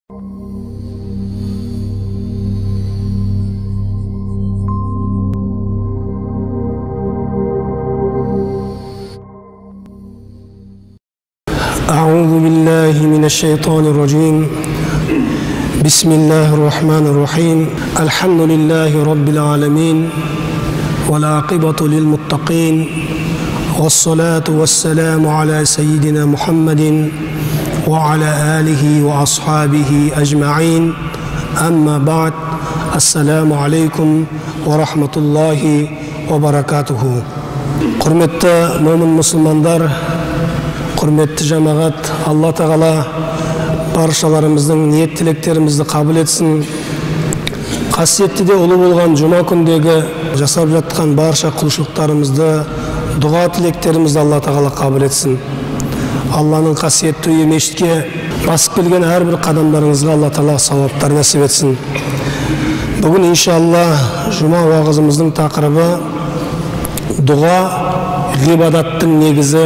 أعوذ بالله من الشيطان الرجيم. بسم الله الرحمن الرحيم. الحمد لله رب العالمين والعاقبة للمتقين والصلاة والسلام على سيدنا محمد وعلى آله وأصحابه أجمعين. أما بعد، السلام عليكم ورحمة الله وبركاته. Құрметті момын мұсылмандар, құрметті жамағат, Алла Тағала баршаларымыздың ниет тілектерімізді қабыл етсін. Қасиетті де ұлы болған жұма күндегі жасап жатқан барша құлшылықтарымызды, дұға тілектерімізді Алла Тағала қабыл етсін. Алланың қасиетті үйі мешітке басып келген әрбір қадамдарыңызға Алла Тағала сауаптар нәсіп етсін. Бүгін иншалла жұма уағызымыздың тақырыбы дұға, ғибадаттың негізі.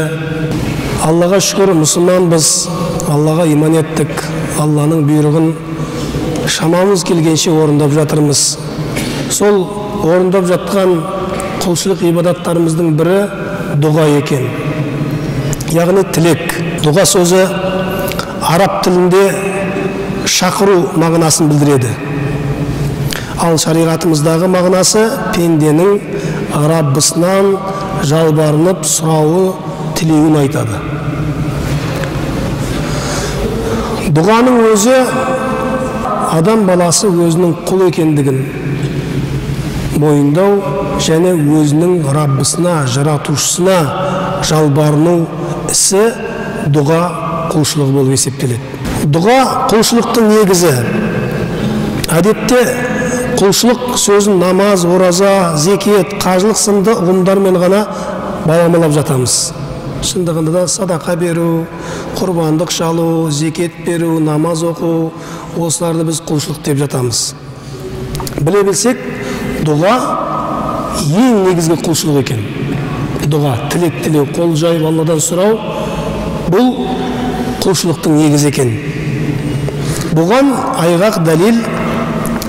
Аллаға шүкір, мұсылманбыз, Аллаға иман еттік, Алланың бұйрығын шамамыз келгенше орындап жатырмыз. Сол орындап жатқан құлшылық ғибадаттарымыздың бірі дұға екен. Яғни тілек. Дұға сөзі араб тілінде шақыру мағынасын білдіреді. Ал шариғатымыздағы мағынасы пенденің Раббысынан жалбарынып сұрауы, тілеуін айтады. Дұғаның өзі адам баласы өзінің құл екендігін мойындау және өзінің Раббысына, жаратушысына жалбарыну ісі дұға құлшылығы болып есептеледі. Дұға құлшылықтың негізі. Әдетте құлшылық сөзін намаз, ораза, зекет, қажылық сынды ұғымдармен ғана баламалап жатамыз. Шындығында да садақа беру, құрбандық шалу, зекет беру, намаз оқу, осыларды біз құлшылық деп жатамыз. Біле білсек, дұға ең негізгі құлшылық екен. Дұға, тілек тілеу, қол жайып Алладан сұрау, бұл құлшылықтың негізі екен. Бұған айғақ дәлел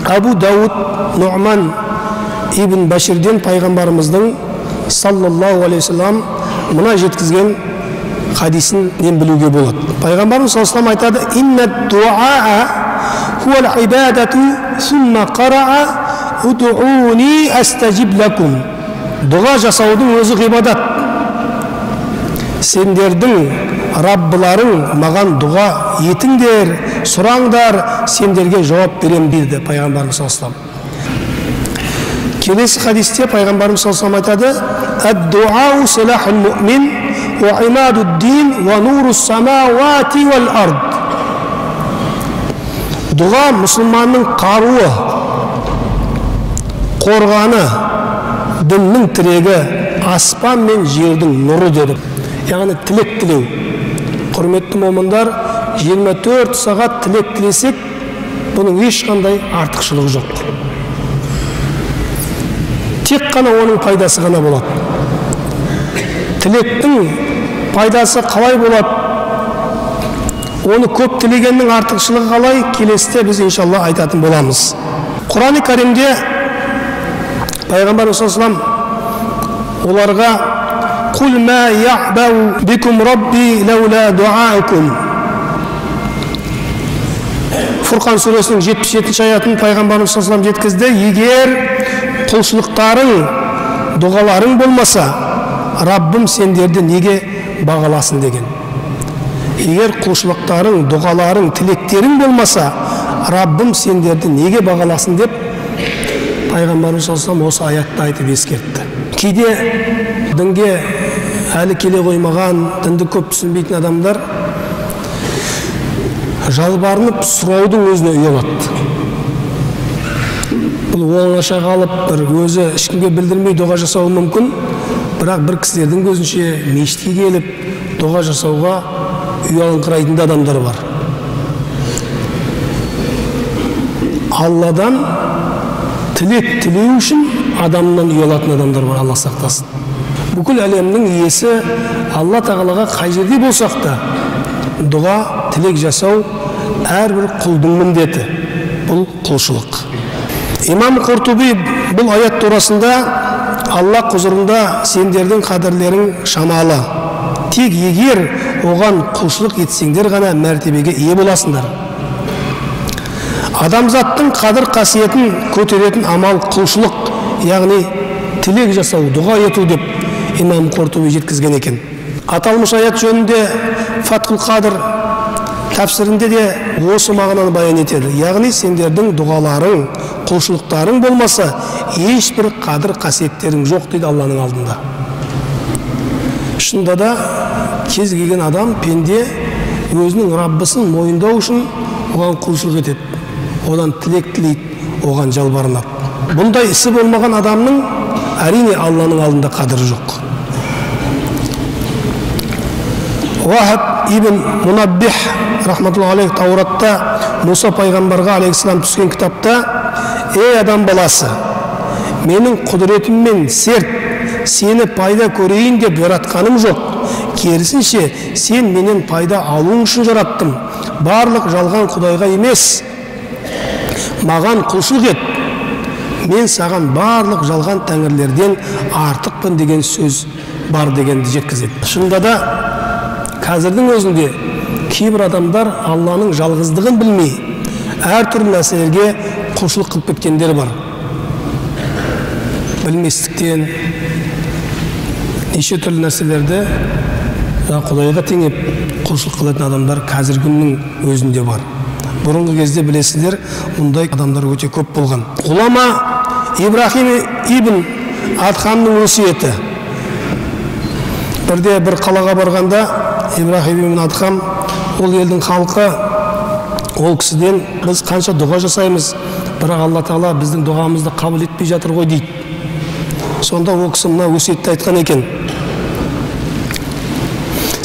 Абу Дауд Нұъман ибн Баширден пайғамбарымыздың саллаллаху алейхи уассалам мына жеткізген хадисінен білуге болады. Пайғамбарымыз саллаллаху алейхи уассалам айтады: «Инна дуаа хуал ибадату сумма қараа удууни астажиб лакум». Дұға жасаудың өзі ғибадат. Сендердің Раббыларың маған дұға етіңдер, сұраңдар, сендерге жауап берем дейді пайғамбарымыз саллаллаху алейхи уассалам. Келесі хадисте пайғамбарымыз саллаллаху алейхи уассалам айтады: «Ад-дуау силахул муъмин ва имадуд-дин ва нурус самауати вал ард». Дұға мұсылманның қаруы, қорғаны, діннің тірегі, аспан мен жердің нұры деді. Яғни тілек тілеу. Құрметті момындар, 24 сағат тілек тілесек, бұның ешқандай артықшылығы жоқ. Тек қана оның пайдасы ғана болады. Тілектің пайдасы қалай болады? Оны көп тілегеннің артықшылығы қалай? Келесіде біз иншалла айтатын боламыз. Құран-ы Кәрімде пайғамбарымыз саллаллаху алейхи уассалам оларға «Кул ма яъбау бикум рабби лаула дуаукум». Фурқан сүресінің 77-ші аятын пайғамбарымыз саллаллаху алейхи уассалам жеткізді. Егер құлшылықтарың, дұғаларың болмаса, Раббым сендерді неге бағаласын деген. Егер құлшылықтарың, дұғаларың, тілектерің болмаса, Раббым сендерді неге бағаласын деп пайғамбарымыз саллаллаху алейхи уассалам осы аятты айтып ескертті. Кейде дінге әлі келе қоймаған, дінді көп түсінбейтін адамдар жалбарынып сұраудың өзіне ұялады. Бұл оңаша қалып, бір өзі ешкімге білдірмей дұға жасауы мүмкін, бірақ бір кісілердің көзінше мешітке келіп дұға жасауға ұялыңқырайтын да адамдар бар. Алладан тілек тілеу үшін адамнан ұялатын адамдар бар, Алла сақтасын. Бүкіл әлемнің иесі Алла Тағалаға қай жерде болсақ та дұға, тілек жасау әрбір құлдың міндеті бұл құлшылық. Имам Құртуби бұл аят турасында Алла құзырында сендердің қадірлерің шамалы, тек егер оған құлшылық етсеңдер ғана мәртебеге ие боласыңдар. Адамзаттың қадір қасиетін көтеретін амал құлшылық, яғни тілек жасау, дұға ету деп Имам Құртуби жеткізген екен. Аталмыш аят жөнінде Фатхул Қадыр тәпсірінде де осы мағынаны баян етеді. Яғни сендердің дұғаларың, құлшылықтарың болмаса, ешбір қадір қасиеттерің жоқ дейді Алланың алдында. Шынында да кез келген адам, пенде өзінің Раббысын мойындау үшін оған құлшылық етеді, одан тілек тілейді, оған жалбарынады. Бұндай ісі болмаған адамның әрине Алланың алдында қадірі жоқ. Уахаб ибн Мунаббих рахматуллахи алейх Тауратта Муса пайғамбарға алейхиссалам түскен кітапта: «Ей адам баласы, менің құдіретіммен серт, сені пайда көрейін деп жаратқаным жоқ. Керісінше, сен менен пайда алуың үшін жараттым. Барлық жалған құдайға емес, маған құлшылық ет. Мен саған барлық жалған тәңірлерден артықпын» деген сөз бар дегенді жеткізеді. Шынында да қазірдің өзінде кейбір адамдар Алланың жалғыздығын білмей, әртүрлі нәрселерге құлшылық қылып кеткендер бар. Білместіктен неше түрлі нәрселерді Құдайға теңеп құлшылық қылатын адамдар қазіргі күннің өзінде бар. Бұрынғы кезде білесіздер, мұндай адамдар өте көп болған. Ғұлама Ибрахим ибн Адхамның өсиеті. Бірде бір қалаға барғанда Ибрахим ибн Адхам, ол елдің халқы, ол кісіден біз қанша дұға жасаймыз, бірақ Алла Тағала біздің дұғамызды қабыл етпей жатыр ғой дейді. Сонда ол кісі мына өсиетті айтқан екен: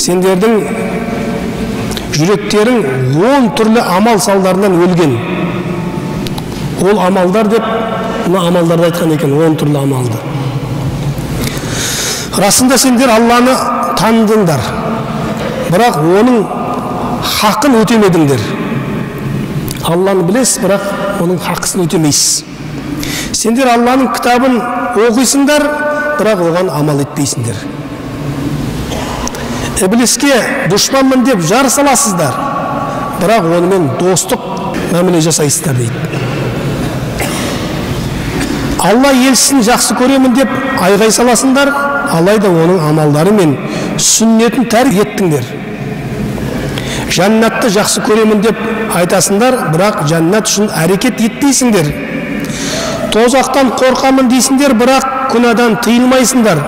сендердің жүректерің 10 түрлі амал салдарынан өлген. Ол амалдар деп мына амалдарды айтқан екен, 10 түрлі амалды. Расында сендер Алланы таныдыңдар, бірақ оның хақын өтемедіңдер. Алланы білесіз, бірақ оның хақысын өтемейсіз. Сендер Алланың кітабын оқисыңдар, бірақ оған амал етпейсіңдер. Іблиске дұшпанмын деп жар саласыздар, бірақ онымен достық мәміле жасайсыздар дейді. Алла елшісін жақсы көремін деп айғай саласыңдар, алайда оның амалдары мен сүннетін тәрк еттіңдер. Жәннатты жақсы көремін деп айтасыңдар, бірақ жәннат үшін әрекет етпейсіңдер. Тозақтан қорқамын дейсіңдер, бірақ күнәдан тыйылмайсыңдар.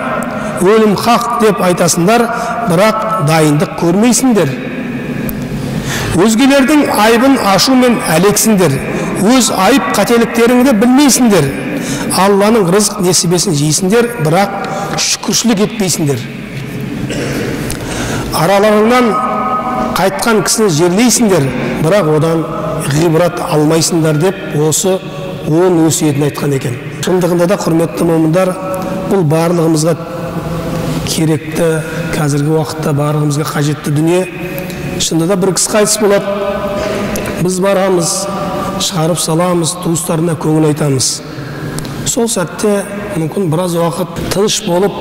Өлім хақ деп айтасыңдар, бірақ дайындық көрмейсіңдер. Өзгелердің айыбын ашумен әлексіңдер, өз айып қателіктеріңді білмейсіңдер. Алланың рызық несібесін жейсіңдер, бірақ шүкіршілік етпейсіңдер. Араларыңнан қайтқан кісіні жерлейсіңдер, бірақ одан ғибрат алмайсыңдар деп осы 10 өсиетін айтқан екен. Шындығында да, құрметті момындар, бұл барлығымызға керекті, қазіргі уақытта барлығымызға қажетті дүние. Шынында да бір кісі қайтыс болады, біз барамыз, шығарып саламыз, туыстарына көңіл айтамыз. Сол сәтте мүмкін біраз уақыт тыныш болып,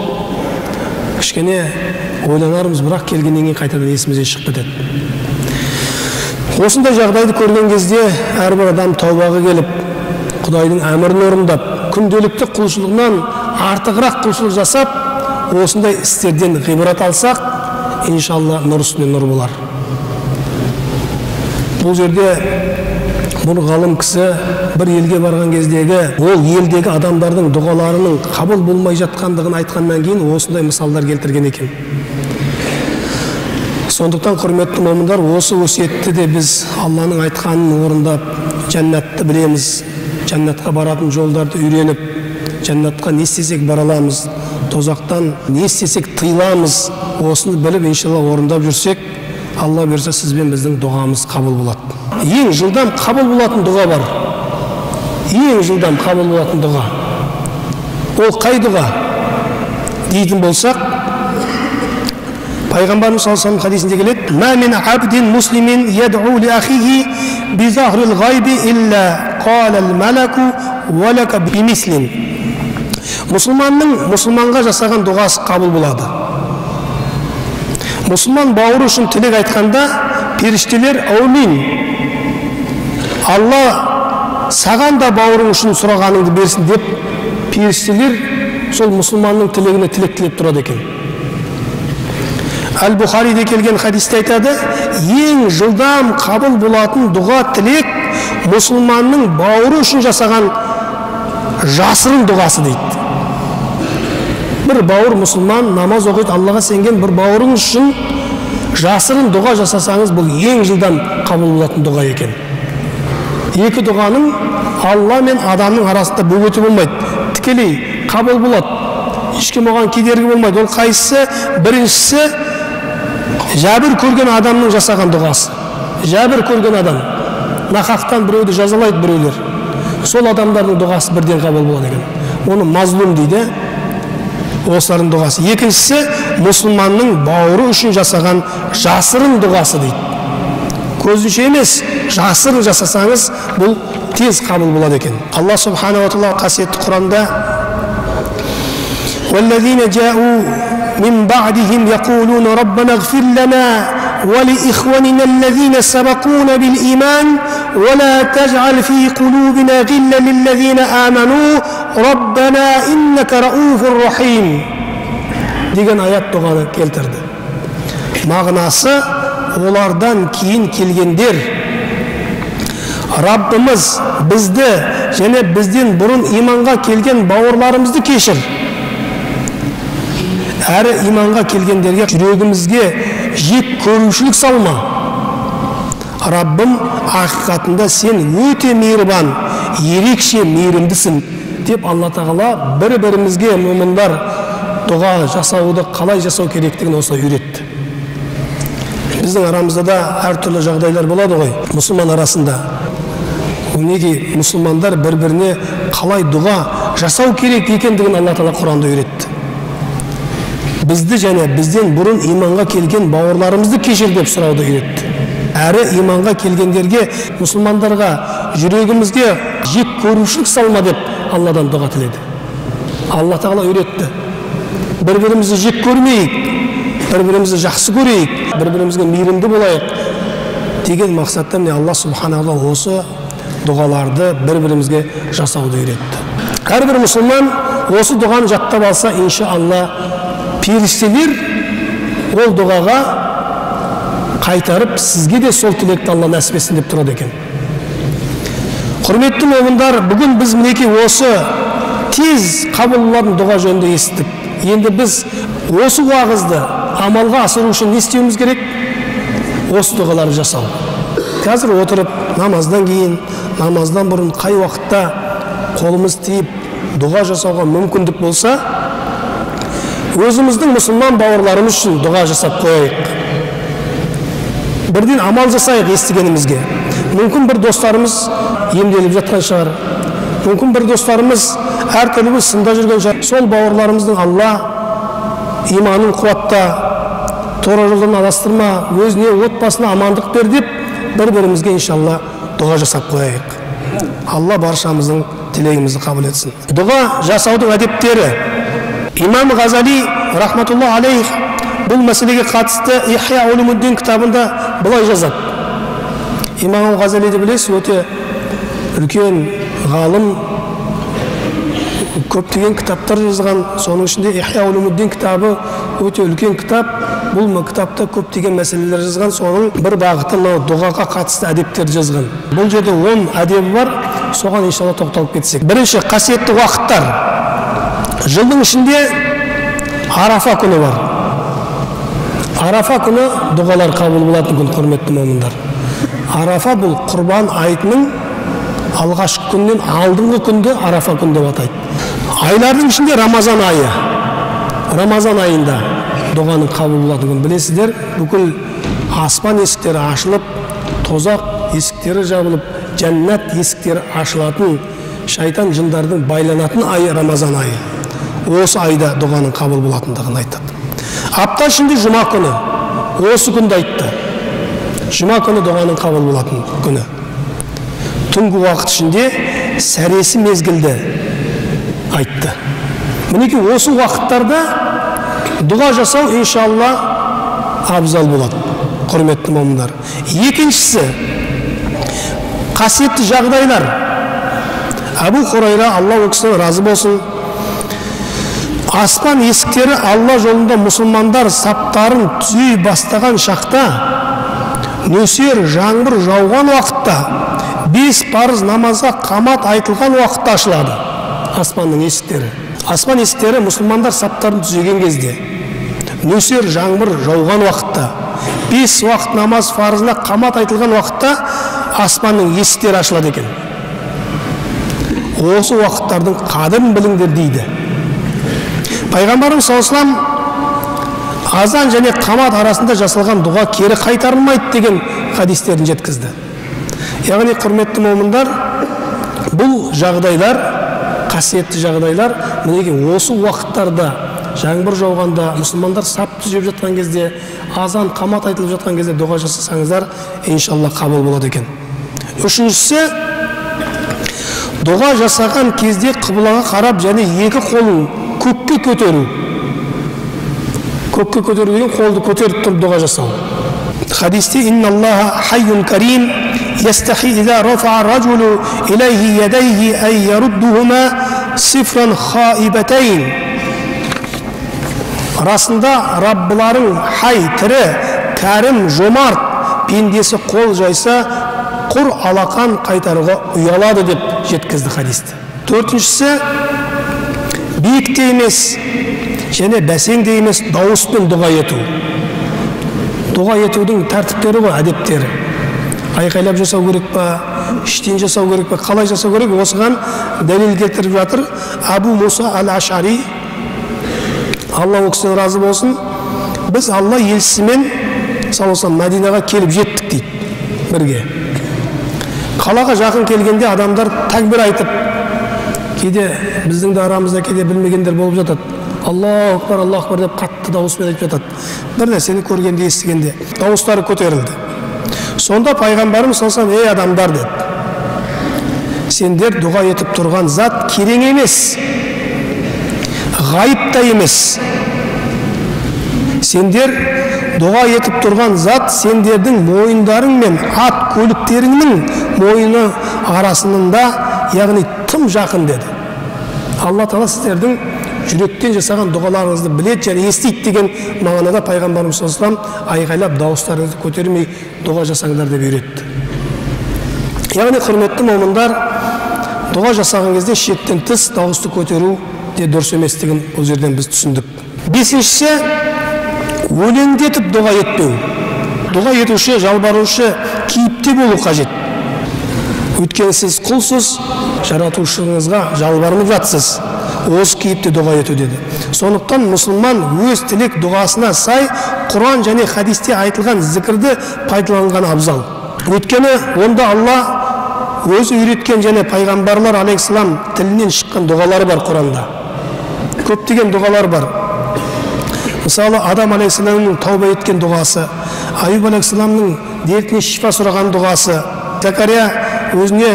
кішкене ойланармыз, бірақ келгеннен кейін қайтадан есімізден шығып кетеді. Осындай жағдайды көрген кезде әрбір адам таубаға келіп, Құдайдың әмірін орындап, күнделікті құлшылығынан артығырақ құлшылық жасап, осындай істерден ғибрат алсақ, иншалла нұр үстіне нұр болар. Бұл жерде бұл ғалым кісі бір елге барған кездегі ол елдегі адамдардың дұғаларының қабыл болмай жатқандығын айтқаннан кейін осындай мысалдар келтірген екен. Сондықтан, құрметті момындар, осы өсиетті де біз Алланың айтқанын орындап, жәннатты білеміз, жәннатқа баратын жолдарды үйреніп, жәннатқа не істесек бара аламыз, тозақтан не істесек тыйыламыз, осыны біліп иншалла орындап жүрсек, Алла берсе сіз бен біздің дұғамыз қабыл болады. Ең жылдам қабыл болатын дұға бар. Ең жылдам қабыл болатын дұға. Ол қай дұға дейтін болсақ, Пайғамбарымыз саллаллаху алейхи хадисінде келеді: «Ма мин абдин муслимин ядъу ли ахихи би захрил ғайби илля қалал малаку уа лака бимислин». Мұсылманның мұсылманға жасаған дұғасы қабыл болады. Мұсылман бауыры үшін тілек айтқанда періштелер әумин, Алла саған да бауырың үшін сұрағаныңды берсін деп періштелер сол мұсылманның тілегіне тілек тілеп тұрады екен. Әл-Бухариде келген хадисте айтады, ең жылдам қабыл болатын дұға тілек мұсылманның бауыры үшін жасаған жасырын дұғасы дейді. Бір бауыр мұсылман намаз оқиды, Аллаға сенген бір бауырың үшін жасырын дұға жасасаңыз, бұл ең жылдам қабыл болатын дұға екен. Екі дұғаның Алла мен адамның арасында бөгеті болмайды, тікелей қабыл болады, ешкім оған кедергі болмайды. Ол қайсысы? Біріншісі жәбір көрген адамның жасаған дұғасы. Жәбір көрген адам, нақақтан біреуді жазалайды біреулер, сол адамдардың дұғасы бірден қабыл болады екен. Оны мазлум дейді, осылардың дұғасы. Екіншісі мұсылманның бауыры үшін жасаған жасырын дұғасы дейді. Көзінше емес, жасырын жасасаңыз, бұл тез қабыл болады екен. Алла субханала тағала қасиетті Құранда: «Уаллазина жа'у мин ба'дихим яқулуна раббана ғфир лана уа ли ихванина аллазина сабақуна бил иман уа ла таж'ал фи қулубина ғилла лиллазина аману раббана иннака рауфур рахим» деген аят дұғаны келтірді. Мағынасы, олардан кейін келгендер Раббымыз бізді және бізден бұрын иманға келген бауырларымызды кешір, әрі иманға келгендерге жүрегімізге жек көрушілік салма. Раббым, ақиқатында сен өте мейірбан, ерекше мейірімдісің деп Алла тағала бір-бірімізге момындар дұға жасауды қалай жасау керектігін осылай үйретті. Біздің арамызда да әртүрлі жағдайлар болады ғой мұсылман арасында. Неге мұсылмандар бір-біріне қалай дұға жасау керек екендігін Алла тағала Құранда үйретті. Бізді және бізден бұрын иманға келген бауырларымызды кешір деп сұрауды үйретті. Әрі иманға келгендерге, мұсылмандарға жүрегімізге жек көрушілік салма деп Алладан дұға тіледі. Алла тағала үйретті. Бір-бірімізді жек көрмейік, бір-бірімізді жақсы көрейік, бір-бірімізге мейірімді болайық деген мақсатта міне Алла субханала осы дұғаларды бір-бірімізге жасауды үйретті. Әрбір мұсылман осы дұғаны жаттап алса, иншалла періштелер ол дұғаға қайтарып, сізге де сол тілекті Алла нәсіп етсін деп тұрады екен. Құрметті момындар, бүгін біз мінекей осы тез қабыл болатын дұға жөнінде естідік. Енді біз осы уағызды амалға асыру үшін не істеуіміз керек? Осы дұғаларды жасау. Қазір отырып, намаздан кейін, намаздан бұрын қай уақытта қолымыз тиіп дұға жасауға мүмкіндік болса, өзіміздің мұсылман бауырларымыз үшін дұға жасап қояйық. Бірден амал жасайық естігенімізге. Мүмкін бір достарымыз емделіп жатқан шығар, мүмкін бір достарымыз әртүрлі сында жүрген шығар. Сол бауырларымыздың Алла иманын қуатта, тура жолдан адастырма, өзіне, отбасына амандық бер деп бір-бірімізге иншалла дұға жасап қояйық. Алла баршамыздың тілегімізді қабыл етсін. Дұға жасаудың әдептері. Имам Ғазали рахматуллах алейх бұл мәселеге қатысты Ихя улумуддин кітабында былай жазады. Имам Ғазалиді білесіз, өте үлкен ғалым, көптеген кітаптар жазған, соның ішінде Ихя улумуддин кітабы өте үлкен кітап. Бұл кітапта көптеген мәселелер жазған, соның бір бағыты мынау дұғаға қатысты әдептер жазған. Бұл жерде 10 әдебі бар, соған иншалла тоқталып кетсек. Бірінші, қасиетті уақыттар. Жылдың ішінде Арафа күні бар. Арафа күні дұғалар қабыл болатын күн, құрметті момындар. Арафа бұл құрбан айтының алғашқы күннен алдыңғы күнді Арафа күн деп атайды. Айлардың ішінде Рамазан айы. Рамазан айында дұғаның қабыл болатын күн. Білесіздер, бүкіл аспан есіктері ашылып, тозақ есіктері жабылып, жәннат есіктері ашылатын, шайтан жындардың байланатын айы Рамазан айы. Осы айда дұғаның қабыл болатындығын айтады. Апта ішінде жұма күні, осы күнді айтты. Жұма күні дұғаның қабыл болатын күні. Түнгі уақыт ішінде сәресі мезгілді айтты. Мінекей осы уақыттарда дұға жасау иншалла абзал болады, құрметті момындар. Екіншісі, қасиетті жағдайлар. Әбу Хурайра, Алла ол кісіден разы болсын, аспан есіктері Алла жолында мұсылмандар саптарын түзей бастаған шақта, нөсер жаңбыр жауған уақытта, 5 парыз намазға қамат айтылған уақытта ашылады аспанның есіктері. Аспан есіктері мұсылмандар саптарын түзеген кезде, нөсер жаңбыр жауған уақытта, 5 уақыт намаз фарызына қамат айтылған уақытта аспанның есіктері ашылады екен. Осы уақыттардың қадірін біліңдер дейді. Пайғамбарымыз саллаллаху алейхи вассалам азан және қамат арасында жасалған дұға кері қайтарылмайды деген хадистерін жеткізді. Яғни, құрметті момындар, бұл жағдайлар, қасиетті жағдайлар, мінекей осы уақыттарда жаңбыр жауғанда, мұсылмандар сап түзеп жатқан кезде, азан қамат айтылып жатқан кезде дұға жасасаңыздар, иншалла қабыл болады екен. Үшіншісі, дұға жасаған кезде қыблаға қарап және екі қолын көкке көтеру. Көкке көтеру деген қолды көтеріп тұрып дұға жасау. Хадисте инналлаха хайюн карим ястахи иза рафаа ражулу илайхи ядайхи ай яруддухума сифран хаибатайн. Расында Раббыларың хай, тірі, кәрім, жомарт, пендесі қол жайса, құр алақан қайтаруға ұялады деп жеткізді хадисті. Төртіншісі, биік те емес және бәсең де емес дауыспен дұға ету. Дұға етудің тәртіптері ғой, әдептері. Айқайлап жасау керек па, іштен жасау керек па, қалай жасау керек, осыған дәлел келтіріп жатыр Абу Муса әл-Ашари, Алла ол кісіден разы болсын, біз Алла елшісімен саллаллаху алейхи Мәдинаға келіп жеттік дейді бірге. Қалаға жақын келгенде адамдар тәкбір айтып, кейде біздің де арамызда кейде білмегендер болып жатады. Аллаху акбар, Аллаху акбар деп қатты дауыспен айтып жатады. Бір нәрсені көргенде, естігенде дауыстары көтерілді. Сонда пайғамбарымыз саллаллаху алейхи вассалам, ей адамдар деді, сендер дұға етіп тұрған зат керең емес, ғайып та емес. Сендер дұға етіп тұрған зат сендердің мойындарың мен ат көліктеріңнің мойыны арасында, яғни тым жақын деді. Алла тағала сіздердің жүректен жасаған дұғаларыңызды біледі және естиді деген мағынада пайғамбарымыз саллаллаху алейхи вассалам айғайлап дауыстарыңызды көтермей дұға жасаңдар деп үйретті. Яғни, құрметті момындар, дұға жасаған кезде шектен тыс дауысты көтеру де дұрыс еместігін бұл жерден біз түсіндік. Бесіншісі, өлеңдетіп дұға етпеу. Дұға етуші, жалбарушы кейіпте болу қажет. Өйткені сіз құлсыз, жаратушыңызға жалбарынып жатсыз. Осы кейіпте дұға ету деді. Сондықтан мұсылман өз тілек дұғасына сай Құран және хадисте айтылған зікірді пайдаланған абзал. Өйткені онда Алла өзі үйреткен және пайғамбарлар алейхиссалам тілінен шыққан дұғалары бар Құранда. Көптеген дұғалар бар. Мысалы, Адам алейхиссаламның тауба еткен дұғасы, Аюб алейхиссаламның дертіне шифа сұраған дұғасы, Закария өзіне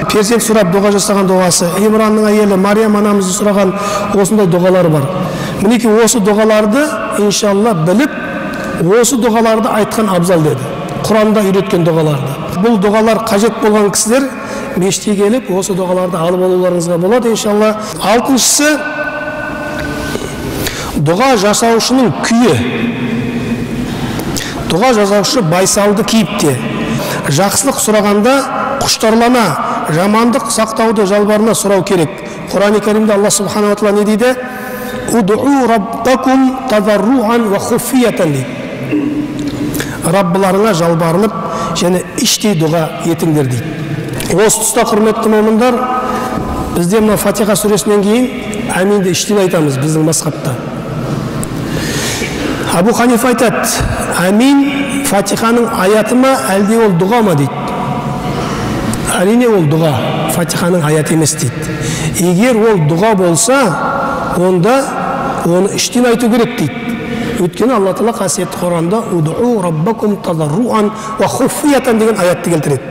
перзент сұрап дұға жасаған дұғасы, Имранның әйелі Мариям анамызды сұраған осындай дұғалар бар. Мінекей осы дұғаларды иншалла біліп, осы дұғаларды айтқан абзал деді. Құранда үйреткен дұғаларды. Бұл дұғалар қажет болған кісілер мешітке келіп, осы дұғаларды алып алуларыңызға болады иншалла. Алтыншысы, дұға жасаушының күйі. Дұға жасаушы байсалды кейіпте. Жақсылық сұрағанда құштарлана, жамандық сақтауды жалбарына сұрау керек. Құран-ы Кәрімде Алла субханала тағала не дейді? Уд'у раббакум тадарруан ва хуфиятан дейді. Раббыларыңа жалбарынып және іштей дұға етіңдер дейді. Осы тұста, құрметті момындар, бізде мына Фатиха сүресінен кейін әминді іштен айтамыз біздің мазхабта. Абу Ханифа айтады, әмин Фатиханың аяты ма, әлде ол дұға ма дейді. Әрине ол дұға, Фатиханың аяты емес дейді. Егер ол дұға болса, онда оны іштен айту керек дейді. Өйткені Алла Тағала қасиетті Құранда «Удъу раббакум тадарруан уа хуфиятан» деген аятты келтіреді.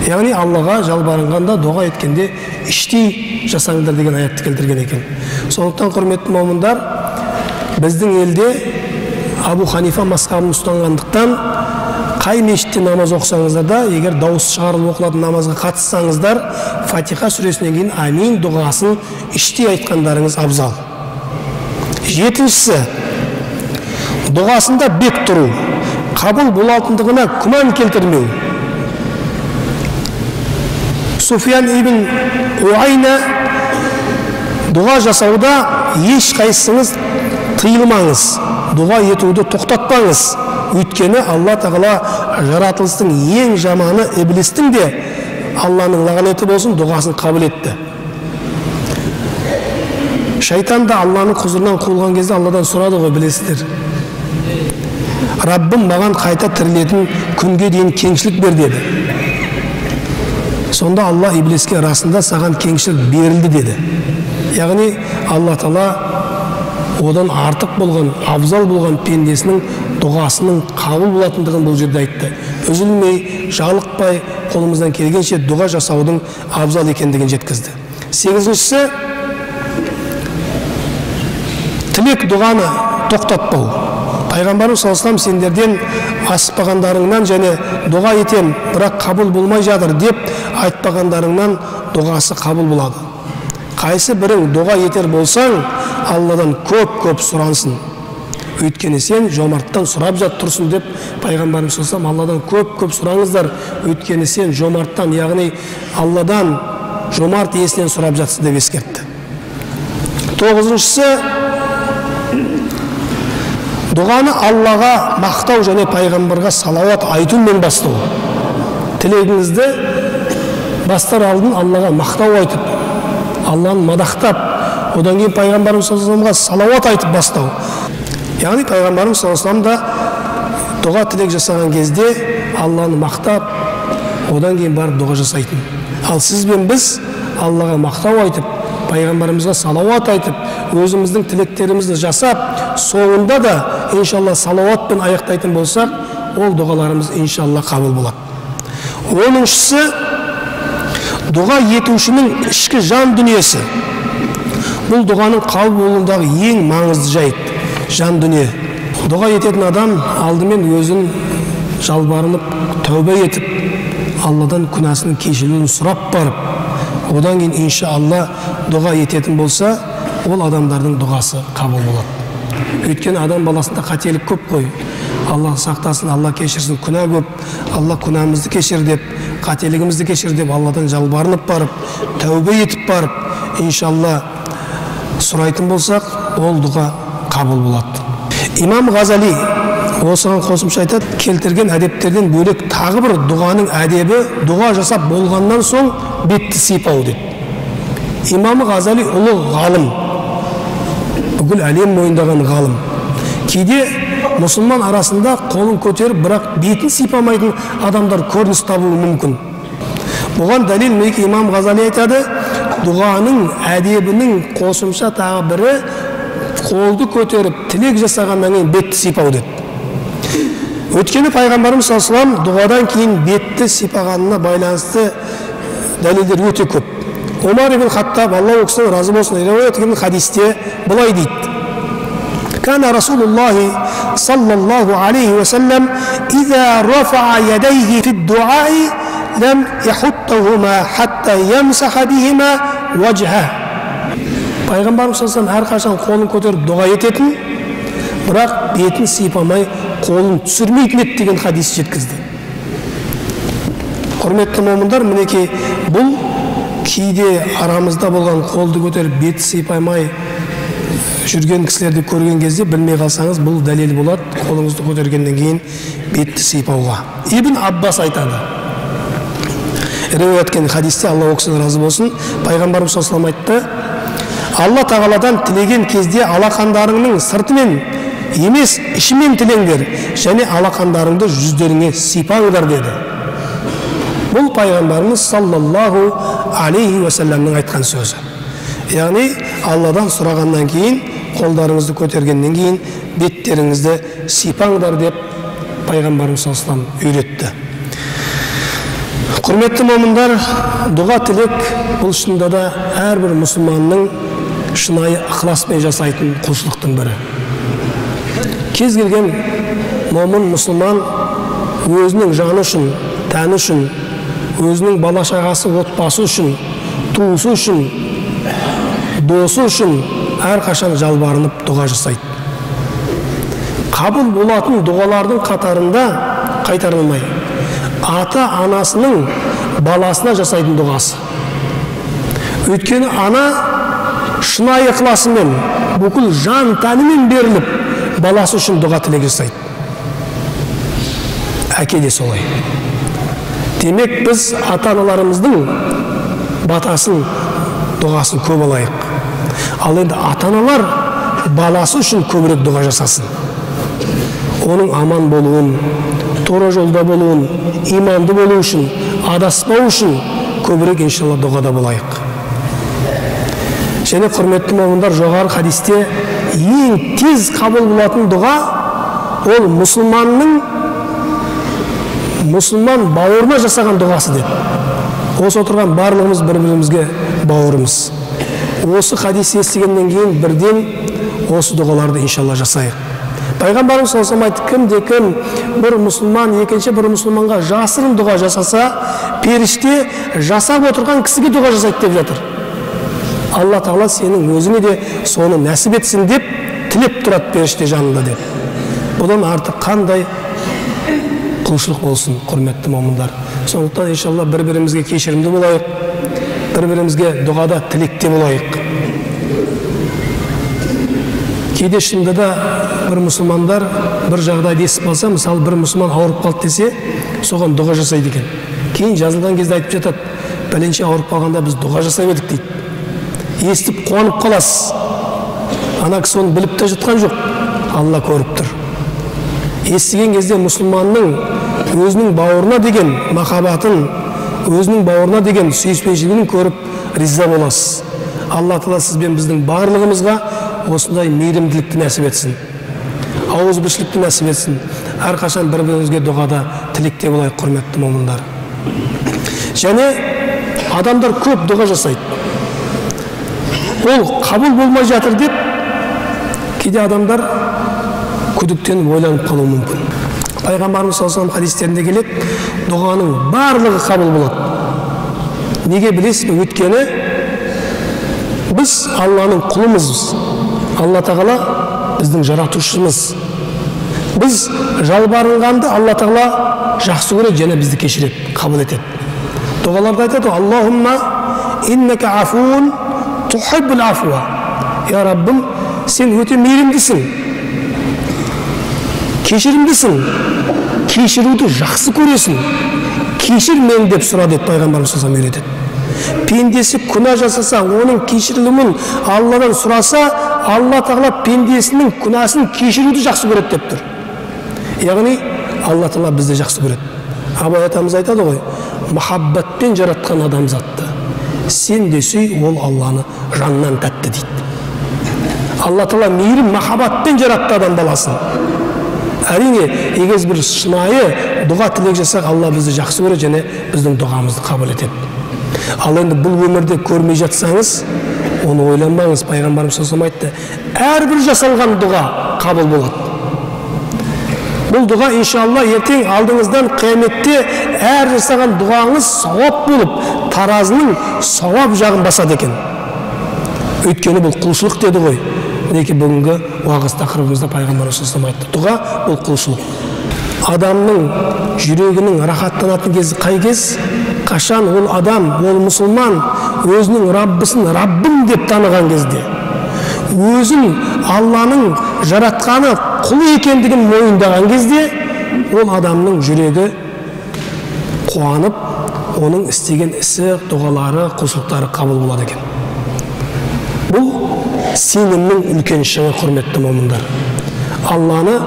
Яғни Аллаға жалбарынғанда, дұға еткенде іштей жасаңдар деген аятты келтірген екен. Сондықтан, құрметті момындар, біздің елде Абу Ханифа мазхабын ұстанғандықтан, қай мешітте намаз оқысаңыздар да, егер дауыс шығарылып оқылатын намазға қатыссаңыздар, Фатиха сүресінен кейін амин дұғасын іштей айтқандарыңыз абзал. Жетіншісі, дұғасында бек тұру, қабыл болатындығына күмән келтірмеу. Суфиян ибн Уайна: «Дұға жасауда ешқайсыңыз тыйылмаңыз, дұға етуді тоқтатпаңыз, өйткені Алла Тағала жаратылыстың ең жаманы иблистің де, Алланың лағнеті болсын, дұғасын қабыл етті». Шайтан да Алланың құзырынан қуылған кезде Алладан сұрады ғой, білесіздер: «Раббым, маған қайта тірілетін күнге дейін кеңшілік бер», – деді. Сонда Алла иблиске: «Расында, саған кеңшілік берілді», – деді. Яғни Алла Тағала одан артық болған, абзал болған пендесінің дұғасының қабыл болатындығын бұл жерде айтты. Үзілмей, жалықпай, қолымыздан келгенше дұға жасаудың абзал екендігін жеткізді. Сегізіншісі, тілек дұғаны тоқтатпау. Пайғамбарымыз саллаллаху алейхи, «Сендерден асықпағандарыңнан және дұға етем, бірақ қабыл болмай жатыр деп айтпағандарыңнан дұғасы қабыл болады. Қайсы бірің дұға етер болсаң, Алладан көп көп сұрансын, өйткені сен жомарттан сұрап жат тұрсың», – деп пайғамбарымыз саллаллаху, «Алладан көп көп сұраңыздар, өйткені сен жомарттан, яғни Алладан, жомарт иесінен сұрап жатсың», – деп ескертті. Тоғызыншысы, дұғаны Аллаға мақтау және пайғамбарға салауат айтумен бастау. Тілегіңізді бастар алдын Аллаға мақтау айтып, Алланы мадақтап, одан кейін пайғамбарымыз саллаллаху салауат айтып бастау. Яғни пайғамбарымыз саллаллаху да дұға тілек жасаған кезде Алланы мақтап, одан кейін барып дұға жасайтын. Ал сіз бен біз Аллаға мақтау айтып, пайғамбарымызға салауат айтып, өзіміздің тілектерімізді жасап, соңында да иншалла салауатпен аяқтайтын болсақ, ол дұғаларымыз иншалла қабыл болады. Оныншысы, дұға етушінің ішкі жан дүниесі. Бұл дұғаның қабыл болуындағы ең маңызды жайт – жан дүние. Дұға ететін адам алдымен өзін жалбарынып, тәубе етіп, Алладан күнәсінің кешірілуін сұрап барып, одан кейін иншалла дұға ететін болса, ол адамдардың дұғасы қабыл болады. Өйткені адам баласында қателік көп қой, Алла сақтасын, Алла кешірсін, күнә көп. Алла, күнәмізді кешір деп, қателігімізді кешір деп, Алладан жалбарынып барып, тәубе етіп барып, иншалла сұрайтын болсақ, ол дұға қабыл болады. Имам Ғазали осыған қосымша айтады: келтірген әдептерден бөлек тағы бір дұғаның әдебі – дұға жасап болғаннан соң бетті сипау, дейді. Имам Ғазали ұлы ғалым, бүкіл әлем мойындаған ғалым. Кейде мұсылман арасында қолын көтеріп, бірақ бетін сипамайтын адамдар көрініс табуы мүмкін. Бұған дәлел, мінекей, имам Ғазали айтады: дұғаның әдебінің қосымша тағы бірі – қолды көтеріп, тілек жасағаннан кейін бетті сипау, деді. Өйткені пайғамбарымыз саллаллаху алейхи дұғадан кейін бетті сипағанына байланысты дәлелдер өте көп. Омар ибн Хаттаб, Алла ол кісіден разы болсын, риуаят еткен хадисте былай дейді: كان رسول الله صلى الله عليه وسلم إذا رفع يديه في الدعاء لم يحطهما حتى يمسح بهما وجهه. Пайғамбарымыз саллаллаху әрқашан қолын көтеріп дұға ететін, бірақ бетін сипамай, қолын түсірмейтін еді деген хадис жеткізді. Құрметті момындар, мінекей, бұл кейде арамызда болған қолды көтеріп, бет сипамай жүрген кісілерді көрген кезде, білмей қалсаңыз, бұл дәлел болады қолыңызды көтергеннен кейін бетті сипауға. Ибн Аббас айтады риуаят еткен хадисте, Алла ол кісіден разы болсын, пайғамбарымыз саллаллаху айтты: «Алла Тағаладан тілеген кезде алақандарыңның сыртымен емес, ішімен тілеңдер және алақандарыңды жүздеріңе сипаңдар», – деді. Бұл пайғамбарымыз саллаллаху алейхи уассаламның айтқан сөзі. Яғни Алладан сұрағаннан кейін Қолдарыңызды көтергеннен кейін беттеріңізді сипаңдар деп пайғамбарымыз саллаллаху алейхи вассалам үйретті. Құрметті момындар, дұға тілек бұл шынында да әрбір мұсылманның шынайы ықыласпен жасайтын құлшылықтың бірі. Кез келген момын мұсылман өзінің жаны үшін, тәні үшін, өзінің бала шағасы, отбасы үшін, туысы үшін, досы үшін әрқашан жалбарынып дұға жасайды. Қабыл болатын дұғалардың қатарында қайтарылмай ата-анасының баласына жасайтын дұғасы. Өйткені ана шынайы ықыласымен, бүкіл жан тәнімен беріліп баласы үшін дұға тілек жасайды. Әке де солай. Демек, біз ата-аналарымыздың батасын, дұғасын көп алайық. Ал енді ата-аналар баласы үшін көбірек дұға жасасын. Оның аман болуын, тура жолда болуын, иманды болу үшін, адаспау үшін көбірек иншалла дұғада болайық. Және құрметті момындар, жоғары хадисте ең тез қабыл болатын дұға ол мұсылманның мұсылман бауырына жасаған дұғасы деп. Осы отырған барлығымыз бір-бірімізге бауырымыз. Осы хадис естігеннен кейін бірден осы дұғаларды иншалла жасайық. Пайғамбарымыз саллаллаху алейхи вассалам айтты, кімде кім бір мұсылман екінші бір мұсылманға жасырын дұға жасаса, періште жасап отырған кісіге дұға жасайды деп жатыр. Алла тағала сенің өзіңе де соны нәсіп етсін деп тілеп тұрады періште жанында деп. Бұдан артық қандай құлшылық болсын, құрметті момындар. Сондықтан иншалла бір-бірімізге кешірімді болайық, бір-бірімізге дұғада тілекте болайық. Кейде шынында да бір мұсылмандар бір жағдайды естіп қалса, мысалы бір мұсылман ауырып қалды десе, соған дұға жасайды екен. Кейін жазылған кезде айтып жатады, пәленше ауырып қалғанда біз дұға жасап едік дейді. Естіп қуанып қаласыз. Ана кісі оны біліп те жатқан жоқ, Алла көріп тұр. Естіген кезде мұсылманның өзінің бауырына деген махаббатын, өзінің бауырына деген сүйіспеншілігін көріп риза боласыз. Алла тағала сіз бен біздің барлығымызға осындай мейірімділікті нәсіп етсін, ауызбіршілікті нәсіп етсін. Әрқашан бір-бірімізге дұғада тілекте болайық, құрметті момындар. Және адамдар көп дұға жасайды. Ол қабыл болмай жатыр деп кейде адамдар күдіктеніп ойланып қалуы мүмкін. Пайғамбарымыз саллаллаху алейхи вассалам хадистерінде келеді, дұғаның барлығы қабыл болады. Неге білесіз бе? Өйткені біз Алланың құлымызбыз. Алла тағала біздің жаратушымыз. Біз жалбарынғанды Алла тағала жақсы көреді және бізді кешіреді, қабыл етеді. Дұғаларда айтады, Аллахумма иннака афуун тухиббул афуа. Я Раббым, сен өте мейірімдісің, кешірімдісің, кешіруді жақсы көресің, кешір мені деп сұра деп пайғамбарымыз саллаллаху алейхи вассалам үйретеді. Пендесі күнә жасаса, оның кешірілімін Алладан сұраса, Алла тағала пендесінің күнәсін кешіруді жақсы көреді деп тұр. Яғни Алла тағала бізді жақсы көреді. Абай атамыз айтады ғой, махаббатпен жаратқан адамзатты сен де сүй, ол Алланы жаннан тәтті дейді. Алла тағала мейірім махаббатпен жаратты адам баласын. Әрине, егер бір шынайы дұға тілек жасақ, Алла бізді жақсы көреді және біздің дұғамызды қабыл етеді. Ал енді бұл өмірде көрмей жатсаңыз, оны ойланбаңыз. Пайғамбарымыз саллаллаху алейхи вассалам айтты, әрбір жасалған дұға қабыл болады. Бұл дұға иншалла ертең алдыңыздан қияметте әр жасаған дұғаңыз сауап болып, таразының сауап жағын басады екен. Өйткені бұл құлшылық деді ғой. Мінекей бүгінгі уағыз тақырыбымызда пайғамбарымыз саллаллаху алейхи вассалам айтты, дұға бұл құлшылық. Адамның жүрегінің рахаттанатын кезі қай кез? Қашан ол адам, ол мұсылман өзінің Раббысын Раббым деп таныған кезде, өзін Алланың жаратқаны құлы екендігін мойындаған кезде, ол адамның жүрегі қуанып, оның істеген ісі, дұғалары, құлшылықтары қабыл болады екен. Бұл сенімнің үлкен шыңы, құрметті момындар. Алланы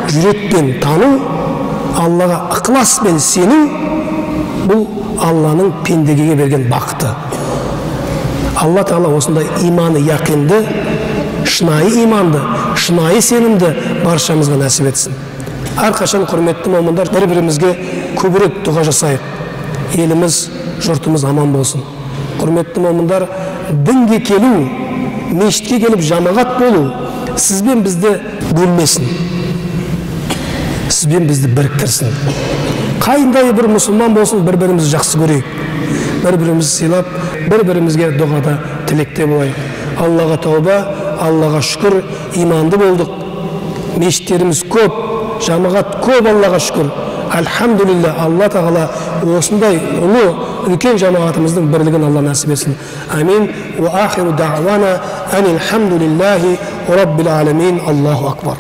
жүрекпен тану, Аллаға ықыласпен сену, бұл Алланың пендеге берген бақыты. Алла тағала осындай иманы яқинді шынайы иманды, шынайы сенімді баршамызға нәсіп етсін. Әрқашан, құрметті момындар, бір-бірімізге көбірек дұға жасайық. Еліміз, жұртымыз аман болсын. Құрметті момындар, дінге келу, мешітке келіп жамағат болу сізбен бізді бөлмесін, сізбен бізді біріктірсін. Қандай бір мұсылман болсын, бір-бірімізді жақсы көрейік, бір-бірімізді сыйлап, бір-бірімізге дұғада тілекте болайық. Аллаға тауба, Аллаға шүкір, иманды болдық. Мешіттеріміз көп, жамағат көп, Аллаға шүкір. Альхамдулилля, Алла тағала осындай ұлы үлкен жамағатымыздың бірлігін Алла нәсіп етсін. Амин. Уа ахиру дa'вана анил хамдулиллахи раббил аламин. Аллаху акбар.